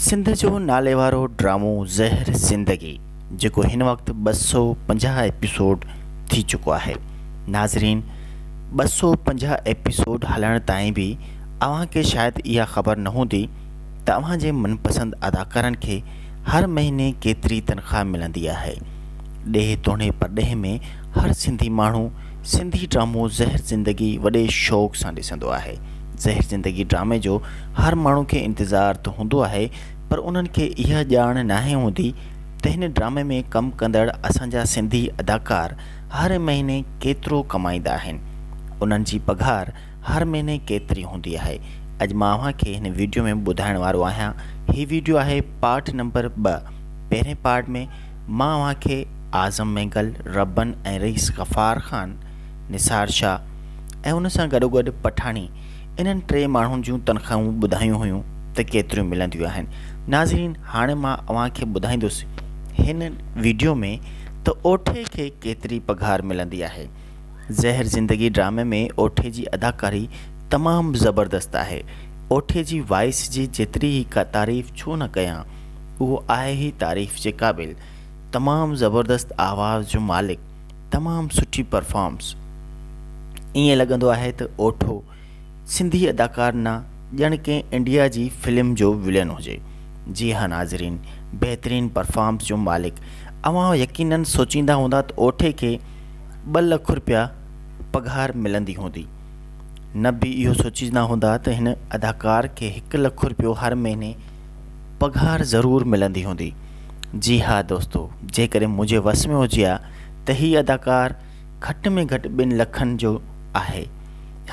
سنڌ جو ناليوارو ڊرامو زهر زندگي جيڪو هن وقت 250 ايپيسوڊ ٿي چڪو آهي. ناظرين 250 ايپيسوڊ هلڻ تائين به اوهان کي شايد اها خبر نه هوندي ته اوهان جي من پسند اداڪارن کي هر مهيني ڪيتري تنخواه ملندي آهي. ڏيهه توڻي پرڏيهه ۾ هر سنڌي ماڻهو سنڌي ڊرامو زهر زندگي وڏي شوق سان ڏسندو آهي. زهر زندگي ڊرامي جو هر ماڻهو کي انتظار ته هوندو آهي پر انهن کي اها ڄاڻ ناهي هوندي ته هن ڊرامي ۾ ڪم ڪندڙ اسان جا سنڌي اداڪار هر مهيني ڪيترو ڪمائيندا آهن انهن جي پگهار هر مهيني ڪيتري هوندي آهي اڄ مان اوهان کي هن ويڊيو ۾ ٻڌائڻ وارو آهيان هي ويڊيو آهي پارٽ نمبر 2 پهرين پارٽ ۾ مان اوهان کي اعظم مينگل، ربن ۽ رئيس غفار خان، نثار شاهه ۽ ان سان گڏوگڏ پٺاڻي انهن ٽي ماڻهن جون تنخواهون ٻڌايون هيون ته ڪيتريون ملنديون آهن. ناظرين هاڻي مان اوهان کي ٻڌائيندس هن ويڊيو ۾ ته اوٺي کي ڪيتري پگهار ملندي آهي. زهر زندگي ڊرامي ۾ اوٺي جي اداڪاري تمام زبردست آهي. اوٺي جي وائس جي جيتري ئي تعريف ڇو نه ڪيان اهو آهي ئي تعريف جي قابل. تمام زبردست آواز جو مالڪ تمام سٺي پرفارمس ائين لڳندو آهي ته اوٺو سنڌي اداڪار نه ڄڻ ڪنهن انڊيا جي فلم جو ولين هجي جي ها ناظرين بهترين پرفارمس جو مالڪ اوهان يقينن سوچيندا هوندا ته اوٺي کي 2 لک روپيا پگهار ملندي هوندي نه به اهو سوچيندا هوندا ته هن اداڪار کي 1 لک روپيو هر مهيني پگهار ضرور ملندي هوندي. جي ها دوستو جيڪڏهن منهنجي وس ۾ هجي ها ته هي اداڪار گهٽ ۾ گهٽ ٻن لکن جو آهي.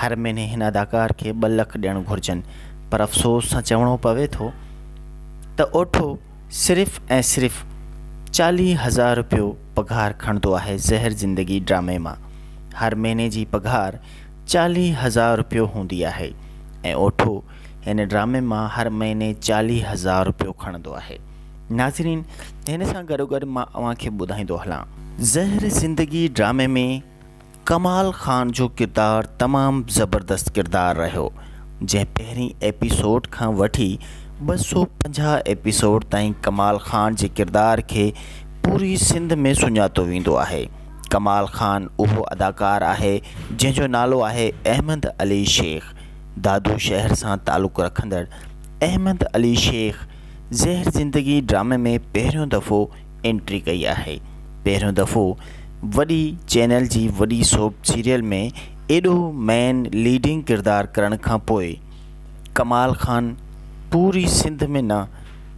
هر مهيني هن اداڪار کي 2 لک ڏيڻ گهرجن پر افسوس سان چوڻو پوي ٿو ته اوٺو صرف ۽ صرف 40 هزار روپيو پگهار کڻندو آهي زهر زندگي ڊرامي مان هر مهيني جي پگهار 40 هزار روپيو هوندي آهي ۽ اوٺو هن ڊرامي مان هر مهيني 40 هزار روپيو کڻندو آهي. ناظرين هن سان گڏوگڏ مان اوهان کي ٻڌائيندو هلان. زهر زندگي ڊرامي ۾ ڪمال خان جو ڪردار تمام زبردست ڪردار رهيو جنهن پهرين ايپيسوڊ کان وٺي 250 ايپيسوڊ تائين ڪمال خان جي ڪردار کي پوري سنڌ ۾ سڃاتو ويندو آهي. ڪمال خان اهو اداڪار آهي جنهن جو نالو آهي احمد علي شيخ. دادو شهر سان تعلق رکندڙ احمد علي شيخ زهر زندگي ڊرامي ۾ پهريون دفعو انٽري ڪئي آهي. پهريون دفعو وڏي چينل جي وڏي سوپ سيريل ۾ ايڏو مين ليڊنگ ڪردار ڪرڻ کان پوء ڪمال خان پوري سنڌ ۾ نه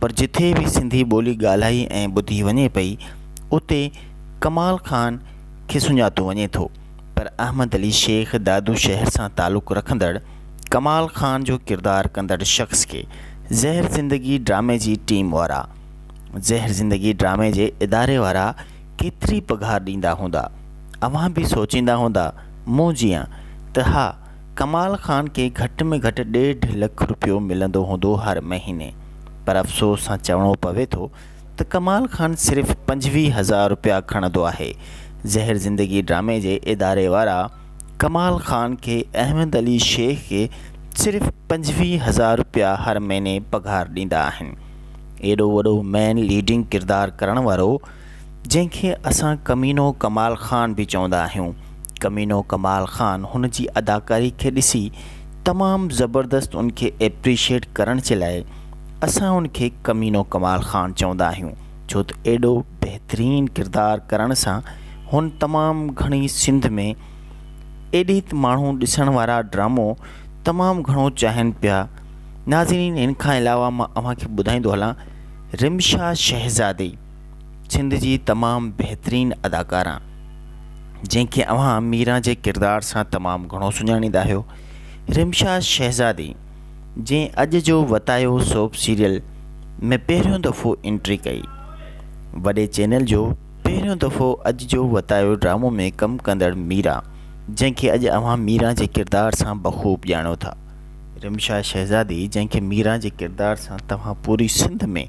پر جٿي به سنڌي ٻولي ڳالهائي ۽ ٻڌي وڃي پئي اتي ڪمال خان کي سڃاتو وڃي ٿو. پر احمد علي شيخ دادو شهر سان تعلق رکندڙ ڪمال خان جو ڪردار ڪندڙ شخص کي زهر زندگي ڊرامي جي ٽيم وارا زهر زندگي ڊرامي جي اداري وارا ڪيتري پگهار ڏيندا هوندا اوهان به سوچيندا هوندا مون جيان ته ها ڪمال خان کي گهٽ ۾ گهٽ ڏيڍ لک روپيو ملندو هوندو هر مهيني پر افسوس سان چوڻو پوي ٿو ته ڪمال خان صرف 25 هزار روپيا کڻندو آهي. زهر زندگي ڊرامي جي اداري وارا ڪمال خان کي احمد علي شيخ کي صرف 25 هزار روپيا هر مهيني پگهار ڏيندا آهن. ايڏو وڏو مين ليڊنگ ڪردار ڪرڻ وارو جنهن کي اسان ڪمينو ڪمال خان به چوندا آهيون. ڪمينو ڪمال خان هن جي اداڪاري کي ڏسي تمام زبردست ان کي ايپريشيٽ ڪرڻ جي لاء اسان ان کي ڪمينو ڪمال خان چوندا آهيون ڇو ته ايڏو بهترين ڪردار ڪرڻ سان هن تمام گهڻي سنڌ ۾ ايڏي ته ماڻهو ڏسڻ وارا ڊرامو تمام گهڻو چاهين پيا. ناظرين ان کان علاوه مان اوهان کي ٻڌائيندو هلان رمشا شهزادي سنڌ جي تمام بهترين اداڪارا جنهن کي اوهان ميران جي ڪردار سان تمام گهڻو سڃاڻيندا آهيو. رمشا شهزادي جنهن اڄ جو وتايو سوپ سيريل ۾ پهريون دفعو انٽري ڪئي. وڏي چينل جو پهريون دفعو اڄ جو وتايو ڊرامو ۾ ڪم ڪندڙ ميرا جنهن کي اڄ اوهان ميرا جي ڪردار سان بخوب ڄاڻو ٿا. رمشا شهزادي جنهن کي ميرا جي ڪردار سان توهان پوري سنڌ ۾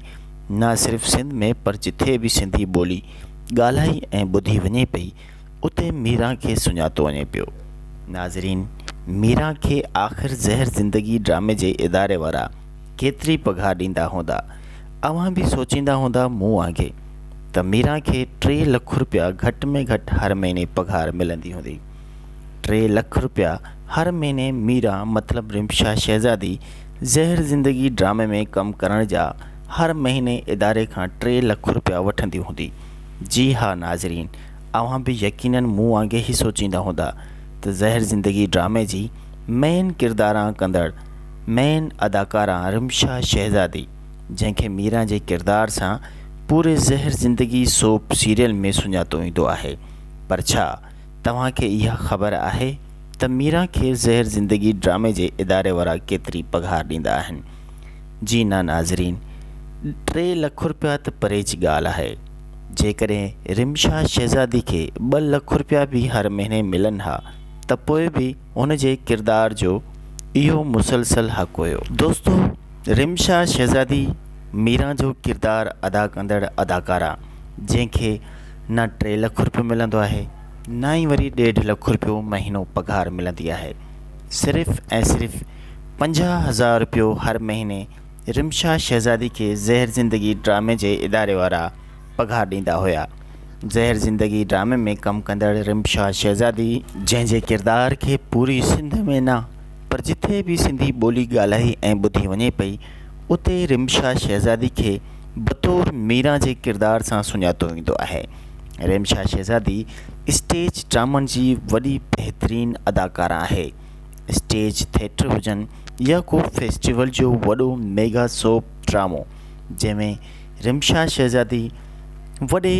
نه صرف سنڌ ۾ پر جٿي به سنڌي ٻولي ڳالهائي ۽ ٻڌي وڃي پئي اتي ميران کي سڃاتو وڃي پيو. ناظرين ميران کي آخر زهر زندگي ڊرامي جي اداري وارا ڪيتري پگهار ڏيندا هوندا. اوهان به سوچيندا هوندا مون وانگي ته ميران کي ٽي لک روپيا گهٽ ۾ گهٽ هر مهيني پگهار ملندي هوندي. ٽي لک روپيا هر مهيني ميران مطلب رمشا شهزادي زهر زندگي ڊرامي ۾ ڪم ڪرڻ جا هر مهيني اداري کان ٽي لک روپيا وٺندي هوندي. جي ها ناظرين اوهان به يقينن مون وانگي ئي سوچيندا هوندا ته زهر زندگي ڊرامي جي مين ڪرداران ڪندڙ مين اداڪارا رمشا شهزادي جنهن کي ميران جي ڪردار سان پوري زهر زندگي سوپ سيريل ۾ سڃاتو ويندو آهي پر ڇا توهان کي اها خبر آهي ته ميران کي زهر زندگي ڊرامي جي اداري وارا ڪيتري پگهار ڏيندا آهن؟ جي نه ناظرين ٽي لک روپيا ته پري جي ڳالهه آهي جيڪڏهن رمشا شهزادي کي ٻه لک روپيا به هر مهيني ملن ها ته پوء به هن جي ڪردار جو اهو مسلسل حق هيو. دوستو رمشا شهزادي ميران جو ڪردار ادا ڪندڙ اداڪارا جنهن کي نه ٽي لک روپيو ملندو آهي نه ئي وري ڏيڍ لک روپيو مهينو پگهار ملندي آهي صرف ۽ صرف 50,000 روپيو هر مهيني رمشا شهزادي کي زهر زندگي ڊرامي جي اداري وارا پگهار ڏيندا هيا زهر زندگي ڊرامي ۾ ڪم ڪندڙ رمشا شهزادي جنهن جي ڪردار کي پوري سنڌ ۾ نه پر جٿي به سنڌي ٻولي ڳالهائي ۽ ٻڌي وڃي پئي اتي رمشا شهزادي کي بطور ميران جي ڪردار سان سڃاتو ويندو آهي. رمشا شهزادي اسٽيج ڊرامن جي وڏي بهترين اداڪاره آهي. اسٽيج ٿيٽر هجن يا ڪو فيسٽيول جو وڏو ميگا سوپ ڊرامو جنهن ۾ رمشا شهزادي وڏي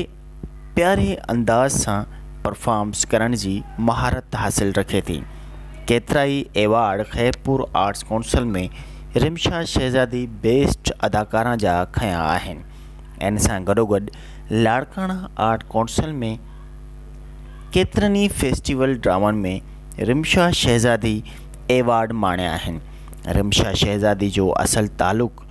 پياري انداز سان پرفارمس ڪرڻ جي مهارت حاصل رکي ٿي. ڪيترائي award Khairpur arts council ۾ Rimsha Shahzadi best اداڪارا جا کنيا آهن. ان سان گڏوگڏ لاڙڪاڻا آرٽ ڪائونسل ۾ ڪيترن ئي فيسٽيول ڊرامن ۾ رمشا شهزادي ايوارڊ ماڻيا آهن. رمشا شهزادي جو اصل تعلق.